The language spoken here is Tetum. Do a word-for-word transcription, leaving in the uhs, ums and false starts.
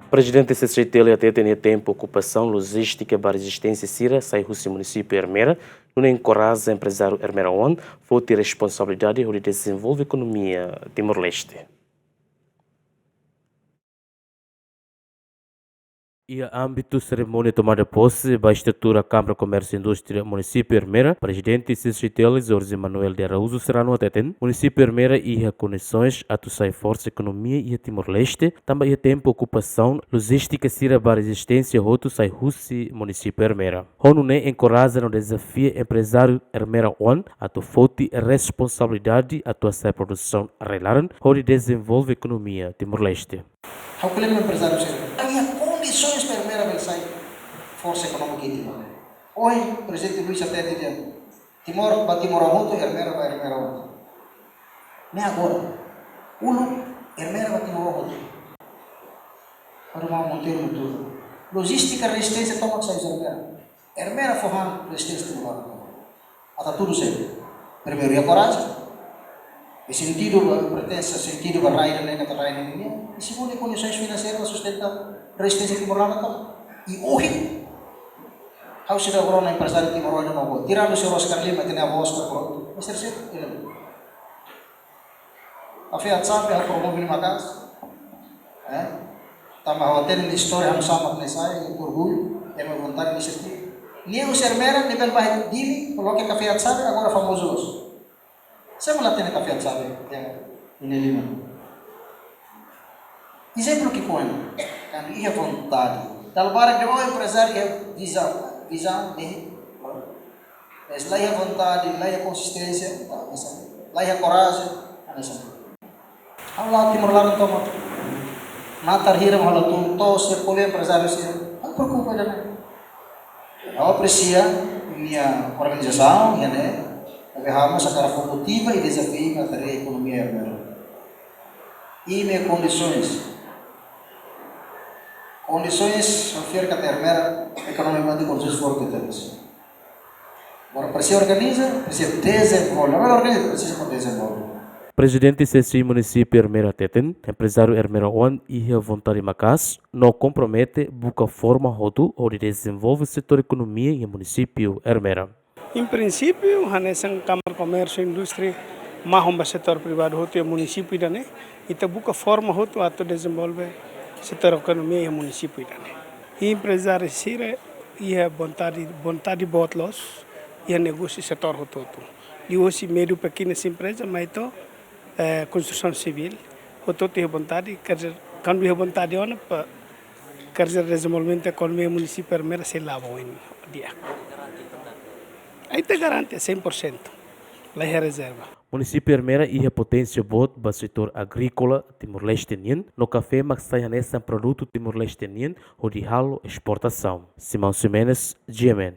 Prezidente C C I T L hateten iha tempu okupasaun, lojístika ba rezisténsia sira sai husi munisípiu Ermera, nune'e enkoraja emprezáriu Ermera oan foti responsabilidade hodi dezenvolve ekonomia Timor-Leste. Iha ámbitu serimónia tomada pose ba estrutura Kámara Komérsiu Indústria Munisípiu Ermera, Prezidente C C I T L Jorge Manuel de Araújo Serrano hateten, munisípiu Ermera iha kondisoens atu sai forsa ekonomia iha Timor-Leste, tanba iha tempu okupasaun, lojístika sira ba rezisténsia hotu sai husi munisípiu Ermera. Ho nune'e enkoraja no dezafia emprezáriu Ermera oan atu foti responsabilidade atu hasa'e produsaun rai-laran hodi dezenvolve ekonomia Timor-Leste. Ha'u ko'alia ho emprezáriu sira, ami iha kondisoens ba Ermera bele sai forsa ekonómika iha Timor. Ohin Prezidente Luis hateten dehan, Timor ba timoroan hotu, Ermera ba Ermera hotu. Ne'e agora, uluk Ermera ba timoroan hotu. Para mau Monteiro mutu. Lojístika rezisténsia tomak sai husi Ermera. Ermera fó han rezisténsia timoroan. Atu hatudu sé? Primeiru, iha korajen. Iha sentidu ba pertensa, sentidu ba rai ida-ne'e ka rai ida-ne'e. I segundu, kondisoens finanseiru ba sustenta rezisténsia timoroan tomak. I ohin, ha'u seidauk rona emprezáriu timoroan ida no bo. Tirando señór Oscar Lima, que tem a voz para pronto. Mas terceiro, ele. Kafé Atsabe ha'u promove nia maka'as. Eh? Tanba ha'u hatene nia istória, ha'u sama knesai, orgullu, ema vontade, inisiativa. Nia husi Ermera, nia bele ba Dili, koloka Kafé Atsabe, agora famozu loos. Sé mak la hatene Kafé Atsabe, ya, iha nia liman. Ezemplu ki'ikoan, kuandu iha vontade. Dala barak dehan, oh, emprezáriu iha vizaun, vizaun ne'e. Mas la iha vontade, la iha konsisténsia, entaun, hanesan ne'e. La iha korajen, hanesan ne'e. Ha'u la'o timoroan laran tomak. Natar hira mak ha'u la tun, to'o sira ko'alia emprezáriu sira. Ha'u preokupa ida-ne'e. Ha'u apresia nia organizasaun, iha ne'e. Maibé ha'u mós hakarak fó motiva i dezafia atu haree ekonomia Ermera. Imi kondisoens. Kondisoens, ha'u fiar katak Ermera ekonomia mati kondisoens forte tebes. Agora presiza organiza, presiza dezenvolve. Agora organiza, presiza dezenvolve. Prezidente C C I Munisípiu Ermera hateten, emprezáriu Ermera oan iha vontade maka'as, no kompromete buka forma hotu hodi dezenvolve setór ekonomia iha munisípiu Ermera. Em princípio, hanesan Kámara Komérsiu Indústria mahon ba setór privadu hotu iha munisípiu ida-ne'e, ita buka forma hotu atu dezenvolve setór ekonomia iha munisípiu ida-ne'e. Emprezáriu sira iha vontade, vontade boot loos, iha negósiu setór hotu-hotu. Liuhosi médiu pekenas empreza, mai to'o, eh, konstrusaun sivíl, hotu-hotu iha vontade, quer dizer, kuandu iha vontade ona, pa, quer dizer, dezenvolvimentu ekonomia munisípiu Ermera sei la'o ba oin di'ak. Ita garante cem por cento, la iha rezerva. Munisípiu Ermera iha poténsia boot ba setór agríkola Timor-Leste nian, no kafé mak sai hanesan produtu Timor-Leste nian hodi halo esportasaun. Simão Ximenes, G M N.